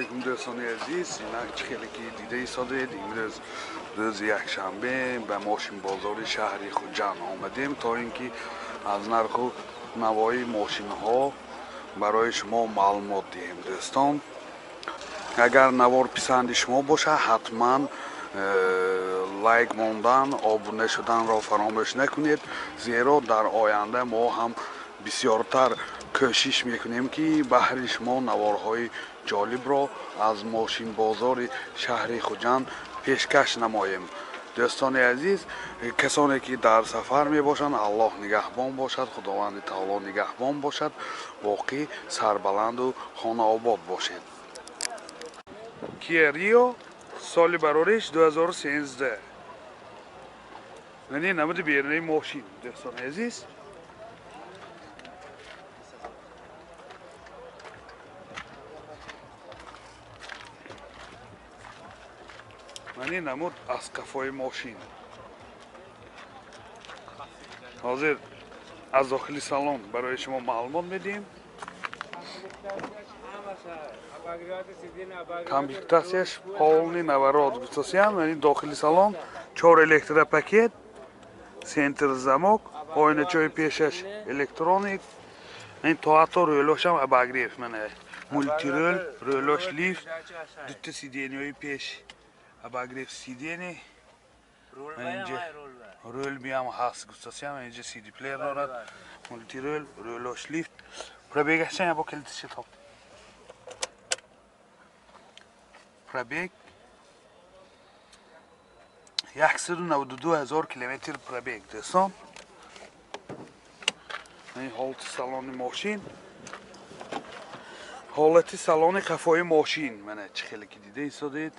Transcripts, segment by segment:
Алайкум, дӯстони азиз. Инак, чӣ хеле ки дида истодаед, имрӯз рӯзи якшанбе ба мошинбозори шаҳри Хуҷанд омадем, то ин ки аз нарху навои мошинҳо барои шумо маълумот диҳем. Дӯстон, агар навор писанди шумо бошад, ҳатман лайк мондан, обуна шуданро фаромӯш накунед, зеро дар оянда мо ҳам бисёртар кӯшиш мекунем, ки баҳри шумо наворҳои ҷолибро аз мошинбозори шаҳри Хуҷанд пешкаш намоем. Дӯстони азиз, касоне ки дар сафар мебошанд, Аллоҳ нигаҳбон бошад, Худованди таоло нигаҳбон бошад, боқӣ сарбаланду хонаобод бошед. Киа Рио, соли барориш 2013. Мани намуди берунаи мошин, дӯстони азиз. Мани намуд аз қафои мошин. Ҳозир аз дохили салон барои шумо маълумот медиҳем. Комплектатсияш полный наворот гуфтасиям. Мани дохили салон чор электропакет, центр замок, оиначаҳои пешаш электроник, ин то ҳатто рӯлошам обогрев, мана мультирӯл, рӯлош лифт, дута сиденияҳои пеш обогрев сидений, инҷа рӯл биам ҳаст гуфтасиям, инҷа CD плеер дорад, мультирӯл, рӯлош лифт. Пробегаш чанд бо калитиши топ? Пробег 192 ҳазор километр пробег, дӯстон. Ин ҳолати салони мошин, ҳолати салони қафои мошин, мана чӣ хеле ки дида истодаед.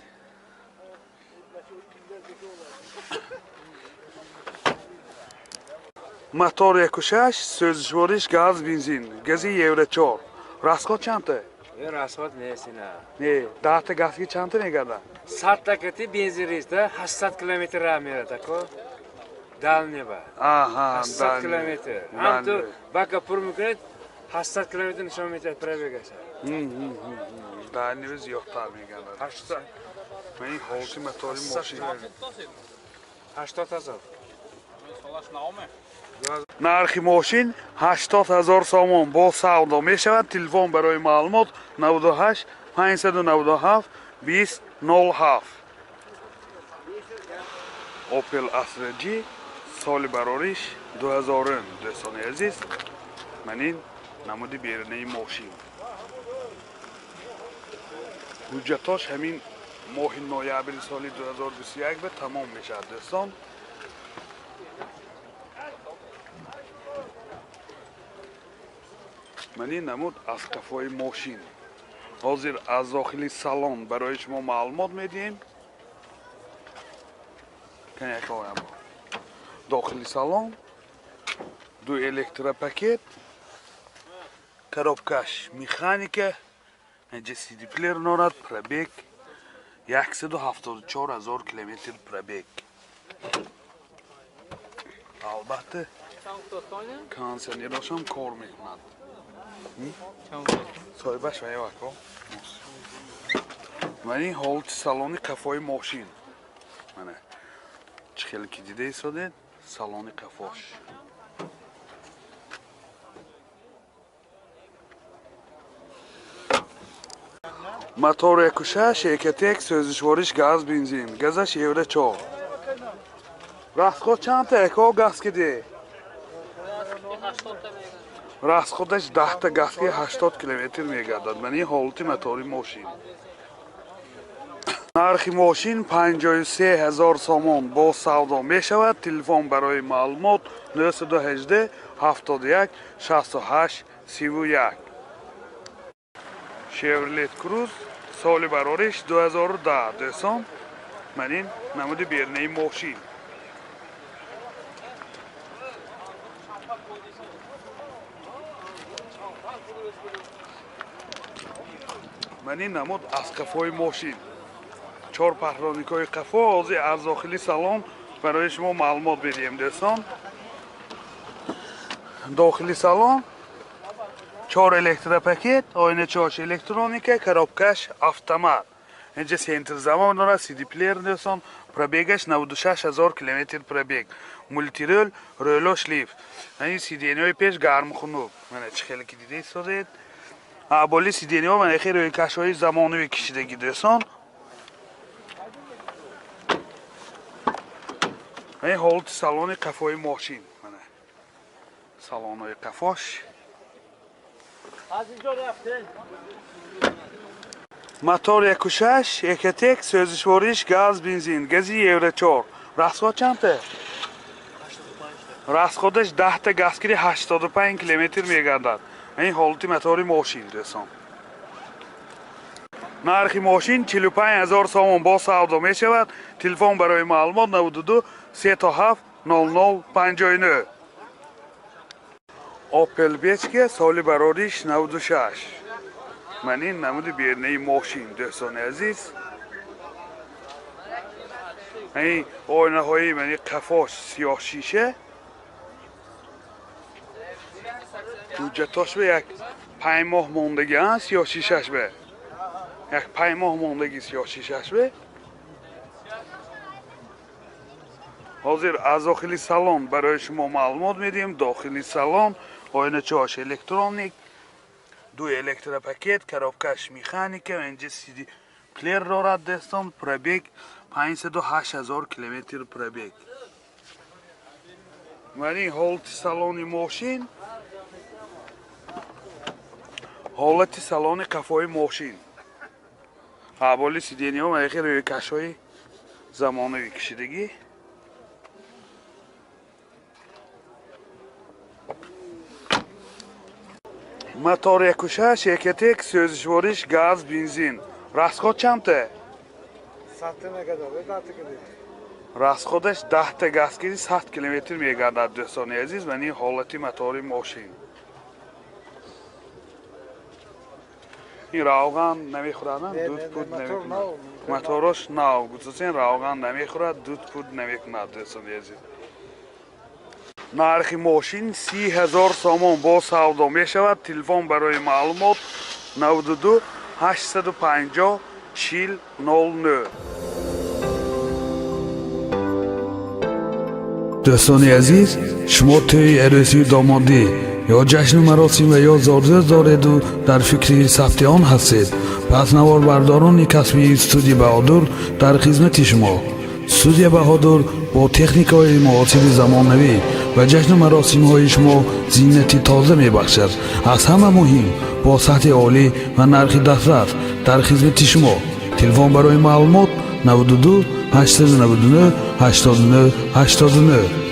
Мотор 1.6, сӯзишвориш газ, бензин, гази Евро 4. Расход чандта? Расход нест ина. Не, даҳта газки чандта мегардад? 100-та кати бензин резда, 800 километр роҳ мерад, ако. Дальний ба. 800 километр. Ҳам ту бака пур мекунед, 800 километр нишон медиҳад пробегаша. Дальний зиёдтар мегардад. 800. Ин ҳолати мотори мошин. 80 ҳазор. Нархи мошин 80 ҳазор сомон, бо савдо мешавад. Телефон барои маълумот 98 597 20 07. Opel Astra G, соли барориш 2000. Дӯстони азиз, ман ин намуди берунаи мошин. Ҳуҷҷатош ҳамин моҳи ноябри соли 2021 ба тамом мешавад, дӯстон. Ман ин намуд аз қафои мошин. Ҳозир аз дохили салон барои шумо маълумот медиҳем. Дохили салон ду электропакет, коробкаш механика, инҷа CD плеер дорад, пробег 174 ҳазор километр пробег. Албатта, кондиционерошам кор мекунад. Соҳибаш ваевако. Ман ин ҳолати салони қафои мошин. Мана чӣ хеле ки дида истодед, салони қафош. Мотор 1.6, Экотек, сӯзишвориш газ, бензин, газаш Евро 4. Расход чандта эко газ киди? Расходаш даҳта газки 80 километр мегардад. Ман ин ҳолати мотори мошин. Нархи мошин 53 ҳазор сомон, бо савдо мешавад. Телефон барои маълумот 918 71 68 31. Chevrolet Cruze, соли барориш 2010. Дӯстон, ман ин намуди берунаи мошин. Ман ин намуд аз қафои мошин. Чор паҳроникҳои қафо. Ҳозир аз дохили салон барои шумо маълумот медиҳем, дӯстон. Дохили салон 4 электропакет, оиначаош электроника, коробкаш автомат. Инҷа центр замок дорад, CD плеер дӯстон, пробегаш 96 ҳазор километр пробег. Мультирул, рӯлош лифт. Ин сиденьяҳои пеш гарму хунук. Мана чӣ хеле ки дида истодед. Боли сиденьяҳо мана хеле рӯйкашҳои замонавӣ кишидагӣ дӯстон. Ин ҳолати салони қафои мошин. Мана салонҳои қафош. Мотор 1.6, Ecotec, сӯзишвориш газ, бензин, гази Евро 4. Расход чандта? Расходаш 10 та газгири 85 километр мегардад. Ин ҳолати мотори мошин дӯстон. Нархи мошин 45 ҳазор сомон бо савдо мешавад. Телефон барои маълумот 92 37 00 59. Opel Vectra соли барориш 96. Ман ин намуди бернаи мошин дӯстони азиз. Ин оинаҳои мани қафош сиёҳ шиша. Ҳуҷҷатош ба як 5 моҳ мондагӣ, сиёҳ шишаш ба. Як 5 моҳ мондагӣ сиёҳ шишаш ба. Ҳозир аз дохили салон барои шумо маълумот медиҳем. Дохили салон оиначаош электроник, ду электропакет, коробкаш механика, инҷа CD плеер дорад дӯстон, пробег 508 ҳазор километр пробег. Ман ин ҳолати салони мошин, ҳолати салони қафои мошин. Боли сиденьяҳо мана хеле рӯйкашҳои замонавӣ кишидагӣ. Мотор 1.6, Ecotec, сӯзишвориш газ, бензин. Расход чандта? Расходаш 10 та газгири 100 километр мегардад дӯстони азиз. Ман ин ҳолати мотори мошин. Ин равған намехӯрад, дуд пуд намекунад. Моторош нав гузошен, равған намехӯрад, дуд пуд намекунад дӯстони азиз. Нархи мошин 30 ҳазор сомон бо савдо мешавад. Телефон барои маълумот 92 850 40 09. Дӯстони азиз, шумо тӯи арӯсию домодӣ ё ҷашну маросим ва ё зодрӯз дореду дар фикри сабти он ҳастед, пас наворбардорони касбии студия Баҳодур дар хизмати шумо. Студия Баҳодур бо техникаҳои муосири замонавӣ ва ҷашну маросимҳои шумо зинати тоза мебахшад. Аз ҳама муҳим, бо сатҳи олӣ ва нархи дастрас дар хизмати шумо. Телефон барои маълумот 92 899 89 89.